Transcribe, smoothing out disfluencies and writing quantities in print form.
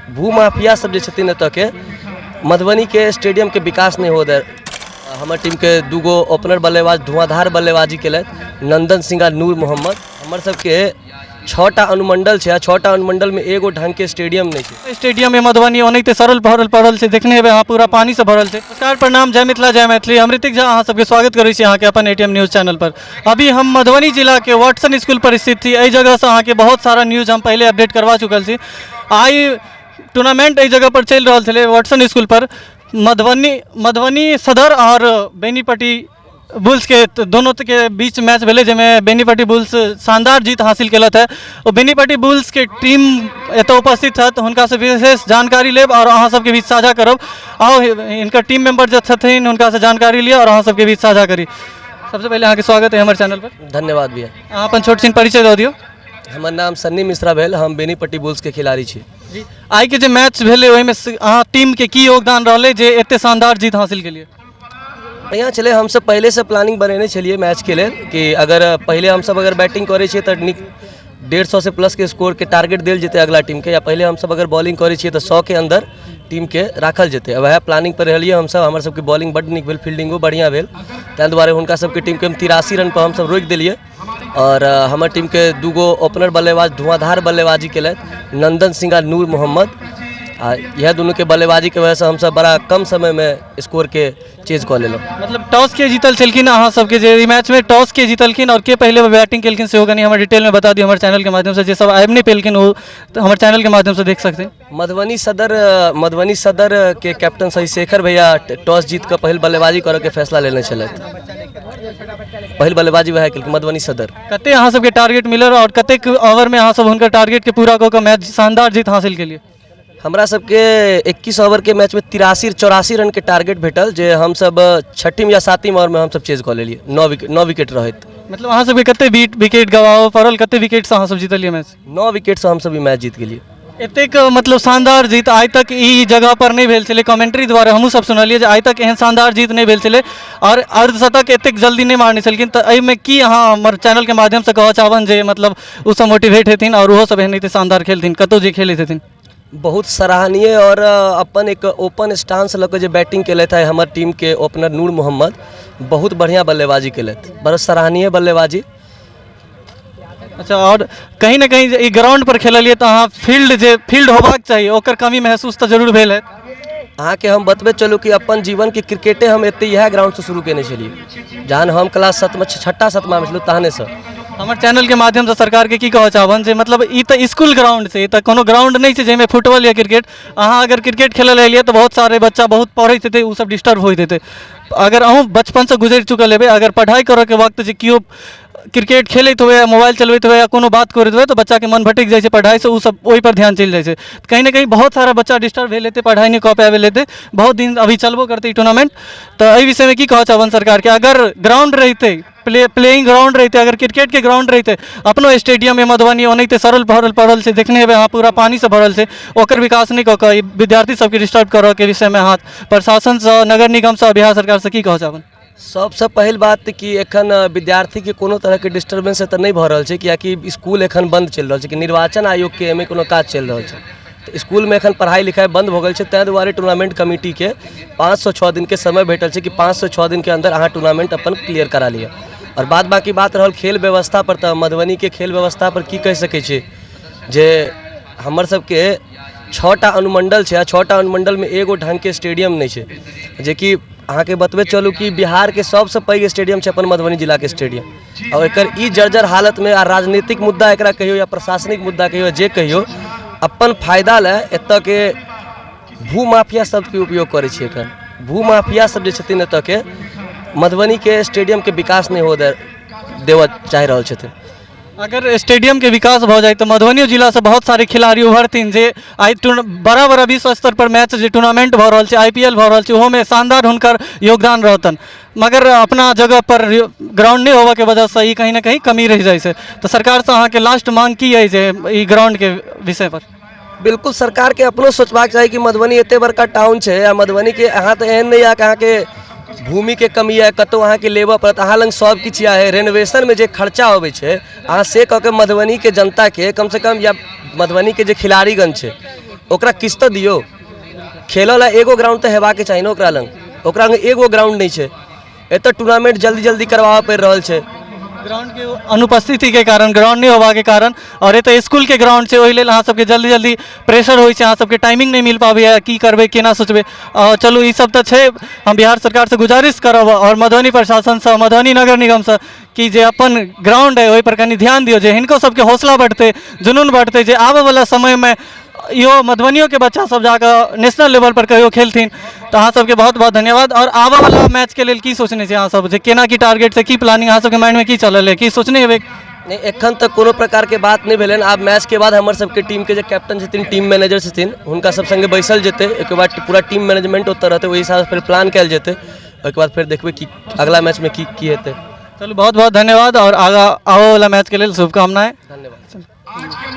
भूमाफिया सब जे छथिन एतऽके, मधुबनीके स्टेडियमके विकास नहि हुअ दे। हमर टीमके दूगो ओपनर बल्लेबाज धुआंधार बल्लेबाजी केलथि, नन्दन सिंह आ नूर मोहम्मद। हमर सबके 6टा अनुमंडल छै आ 6टा अनुमंडलमे एगो ढङ्गके स्टेडियम नहि छै। स्टेडियम मधुबनी ओनाहिते सड़ल भरल पड़ल छै, देखने हेबै अहाँ, पूरा पानीसँ भरल छै। नमस्कार, प्रणाम, जय मिथिला, जय मैथिली। हम ऋतिक झा अहाँ सबके स्वागत करै छी अहाँके अपन एटीएम न्यूज चैनल पर। अभी हम मधुबनी जिलाके वाटसन स्कूल पर स्थित छी। एहि जगहसँ अहाँके बहुत सारा न्यूज हम पहिले अपडेट करवा चुकल छी। आइ टूर्नामेंट एहि जगह पर चलि रहल छलै वाटसन स्कूल पर, मधुबनी सदर आओर बेनीपट्टी बुल्सके दोनोके बीच मैच भेलै, जाहिमे बेनीपट्टी बुल्स शानदार जीत हासिल केलथि है। ओ बेनीपट्टी बुल्सके टीम एतऽ उपस्थित छथि, हुनकासँ विशेष जानकारी लेब आओर अहाँ सबके बीच साझा करब। आउ, हिनकर टीम मेम्बर जे छथिन हुनकासँ जानकारी लिअ आओर अहाँ सबके बीच साझा करी। सबसँ पहिले अहाँके स्वागत है हमर चैनल पर। धन्यवाद भैया। अहाँ अपन छोट छिन परिचय दऽ दियौ। हमर नाम सन्नी मिश्रा भेल, हम बेनीपट्टी बुल्सके खिलाड़ी छी। जी, आइके जे मैच भेलै ओहिमे अहाँ टीमके की योगदान रहलै जे एते शानदार जीत हासिल केलियै? बढ़िआँ छलै। हमसब पहिलेसँ प्लानिंग बनेने छलियै मैचके लेल कि अगर पहिले हमसब अगर बैटिंग करै छियै तऽ नीक 150सँ प्लसके स्कोरके टारगेट देल जेतै अगला टीमके, या पहिले हमसब अगर बॉलिंग करै छियै तऽ 100के अन्दर टीमके राखल जेतै। वएह प्लानिंग पर रहलियै हमसब। हमर सबके बॉलिंग बड्ड नीक भेल, फील्डिंगो बढ़िआँ भेल, ताहि दुआरे हुनका सबके टीमके हम 83 रन पर हमसब रोकि देलियै। आओर हमर टीमके दूगो ओपनर बल्लेबाज धुआंधार बल्लेबाजी केलथि, नन्दन सिंह आ नूर मोहम्मद, आ इएह दुनूके बल्लेबाजीके वजहसँ हमसब बड़ा कम समयमे स्कोरके चेज कऽ लेलहुँ। मतलब टॉस के जीतल छलखिन अहाँ सबके जे ई मैचमे टॉस के जीतलखिन आओर के पहिले बैटिंग केलखिन, सेहो कनि हमर डिटेलमे बता दियौ हमर चैनलके माध्यमसँ। जे सब आबि नहि पेलखिन ओ तऽ हमर चैनलके माध्यमसँ देख सकथिन। मधुबनी सदरके कैप्टन शशि शेखर भैया टॉस जीत कऽ पहिल बल्लेबाजी करऽके फैसला लेने छलथि। पहिल बल्लेबाजी वएह केलखिन, मधुबनी सदर। कते अहाँ सबके टारगेट मिलल आओर कतेक ओवरमे अहाँ सब हुनकर टारगेटके पूरा कऽ कऽ मैच शानदार जीत हासिल केलियै? हमरा सबके 21 ओवरके मैचमे 83 84 रनके टारगेट भेटल, जे हमसब छठिम या सातिम ओवरमे हमसब चेज कऽ लेलियै, 9 विकेट रहैत। मतलब अहाँ सबके कते विकेट गवाबऽ पड़ल, कते विकेटसँ अहाँ सब जीतलियै मैच? 9 विकेटसँ हमसब ई मैच जीत गेलियै। एतेक मतलब शानदार जीत आइ तक ई जगह पर नहि भेल छलै। कमेंट्री द्वारा हमहूँ सब सुनलियै जे आइ तक एहन शानदार जीत नहि भेल छलै आओर अर्धशतक एतेक जल्दी नहि मारने छलखिन। तऽ एहिमे की अहाँ हमर चैनलके माध्यमसँ कहऽ चाहबनि जे मतलब ओसब मोटिवेट हेथिन आओर ओहो सब एनाहिते शानदार खेलथिन कतहु जे खेलैत हेथिन? बहुत सराहनीय आओर अपन एक ओपन स्टांस लऽ कऽ जे बैटिंग केलथि है हमर टीमके ओपनर नूर मोहम्मद, बहुत बढ़िआँ बल्लेबाजी केलथि, बड़ा सराहनीय बल्लेबाजी। अच्छा, आओर कहीं ने कहीं जे ई ग्राउंड पर खेललियै तऽ अहाँ फील्ड, जे फील्ड होबाक चाही, ओकर कमी महसूस तऽ जरूर भेल हैत? अहाँके हम बतबैत चलू कि अपन जीवनके क्रिकेटे हम एतै इएह ग्राउंडसँ शुरू केने छलियै, जहन हम क्लास सतमा, छठा सतमामे छलहुँ तहनेसँ। हमर चैनलके माध्यमसँ सरकारके की कहऽ चाहबनि जे मतलब ई तऽ इसकुल ग्राउंड छै, ई तऽ कोनो ग्राउंड नहि छै जाहिमे फुटबॉल या क्रिकेट। अहाँ अगर क्रिकेट खेलऽ लए एलियै तऽ बहुत सारे बच्चा बहुत पढ़ैत हेतै, ओ सब डिस्टर्ब होइत हेतै। अगर अहूँ बचपनसँ गुजरि चुकल हेबै, अगर पढ़ाइ करऽके वक्त जे केओ क्रिकेट खेलैत हुए या मोबाइल चलबैत हुए या कोनो बात करैत हुए, तऽ बच्चाके मन भटकि जाइ छै पढ़ाइसँ, ओ सब ओहिपर ध्यान चलि जाइ छै। कहीं ने कहीं बहुत सारा बच्चा डिस्टर्ब भेल हेतै, पढ़ाइ नहि कऽ पाबि हेतै। बहुत दिन अभी चलबो करतै ई टूर्नामेंट, तऽ एहि विषयमे की कहऽ चाहबनि सरकारके? अगर ग्राउंड रहितै, प्लेइंग ग्राउंड रहितै, अगर क्रिकेटके ग्राउंड रहितै अपनो स्टेडियममे मधुबनी ओनाहिते सड़ल भरल पड़ल छै, देखने हेबै अहाँ, पूरा पानीसँ भरल छै, ओकर विकास नहि कऽ कऽ ई विद्यार्थी सबके डिस्टर्ब करऽके विषयमे अहाँ प्रशासनसँ, नगर निगमसँ, बिहार सरकारसँ की कहऽ चाहबनि? सबसँ पहिल बात कि एखन विद्यार्थीके कोनो तरहके डिस्टर्बेंस एतऽ नहि भऽ रहल छै, किएकि इसकुल एखन बन्द चलि रहल छै कि निर्वाचन आयोगके एहिमे कोनो काज चलि रहल छै, तऽ इसकुलमे एखन पढ़ाइ लिखाइ बन्द भऽ गेल छै। ताहि दुआरे टूर्नामेंट कमिटीके 5 सँ 6 दिनके समय भेटल छै कि 5 सँ 6 दिनके अन्दर अहाँ टूर्नामेंट अपन क्लियर करा लिअ। आओर बाद बाँकी बात रहल खेल व्यवस्थापर, तऽ मधुबनीके खेल व्यवस्थापर की कहि सकै छी जे हमर सबके 6टा अनुमण्डल छै आ 6टा अनुमण्डलमे एगो ढङ्गके स्टेडियम नहि छै, जेकि अहाँके बतबैत चलू कि बिहारके सबसँ पैघ स्टेडियम छै अपन मधुबनी जिलाके स्टेडियम। आओर एकर ई जर्जर हालतमे आ राजनीतिक मुद्दा एकरा कहियौ या प्रशासनिक मुद्दा कहियौ, जे कहियौ, अपन फायदा लए एतऽके भूमाफिया सबके उपयोग करै छै। एखन भूमाफिया सब जे छथिन एतऽके, मधुबनीके स्टेडियमके विकास नहि हुअ देबऽ चाहि रहल छथिन। अगर स्टेडियमके विकास भऽ जाइ तऽ मधुबनियो जिलासँ बहुत सारे खिलाड़ी उभरथिन, जे आइ बड़ा बड़ा विश्व स्तर पर मैच जे टूर्नामेंट भऽ रहल छै, आईपीएल भऽ रहल छै, ओहोमे शानदार हुनकर योगदान रहतनि। मगर अपना जगह पर ग्राउंड नहि होबऽके वजहसँ ई कहीं ने कहीं कमी रहि जाइ छै। तऽ सरकारसँ अहाँके लास्ट मांग की अइ जे ई ग्राउंडके विषय पर? बिल्कुल, सरकारके अपनो सोचबाक चाही कि मधुबनी एते बड़का टाउन छै आ मधुबनीके अहाँ तऽ एहन नहि यऽ कि अहाँके भूमिके कमी यऽ, कतहु अहाँके लेबऽ पड़त। अहाँ लग सब किछु यऽ। रेनोवेशनमे जे खर्चा अबै छै, अहाँ से कऽ के मधुबनीके जनताके कमसँ कम या मधुबनीके जे खिलाड़ीगण छै ओकरा किछु तऽ दियौ। खेलऽ लए एगो ग्राउंड तऽ हेबाके चाही ने ओकरा लग, ओकरा लग एगो ग्राउंड नहि छै। एतऽ टूर्नामेंट जल्दी जल्दी करबाबऽ पड़ि रहल छै ग्राउंडके अनुपस्थितिके कारण, ग्राउंड नहि होबाके कारण। आओर एतऽ इसकुलके ग्राउंड छै, ओहि लेल अहाँ सबके जल्दी जल्दी प्रेशर होइ छै, अहाँ सबके टाइमिंग नहि मिल पाबैए, की करबै, केना सोचबै। चलू, ई सब तऽ छै। हम बिहार सरकारसँ गुजारिश करब आओर मधुबनी प्रशासनसँ, मधुबनी नगर निगमसँ कि जे अपन ग्राउंड अइ ओहिपर कनि ध्यान दियौ, जे हिनको सबके हौसला बढ़तै, जुनून बढ़तै, जे आबऽवला समयमे इहो मधुबनियोके बच्चा सब जाकऽ नेशनल लेवलपर कहियो खेलथिन। तऽ अहाँ सबके बहुत बहुत धन्यवाद। आओर आबऽवला मैचके लेल की सोचने छी अहाँ सब, जे केना की टारगेट छै, की प्लानिंग अहाँ सबके माइंडमे की चलल है, की सोचने हेबै? नहि, एखन तक कोनो प्रकारके बात नहि भेलै। आब मैचके बाद हमर सबके टीमके जे कैप्टन छथिन, टीम मैनेजर छथिन, हुनका सब सङ्गे बैसल जेतै। ओहिके बाद पूरा टीम मैनेजमेंट ओतऽ रहतै, ओहि हिसाबसँ फेर प्लान कयल जेतै। ओहिके बाद फेर देखबै कि अगला मैचमे की की हेतै। चलू, बहुत बहुत धन्यवाद आओर आगाँ आबऽवला मैचके लेल शुभकामनाएँ। धन्यवाद।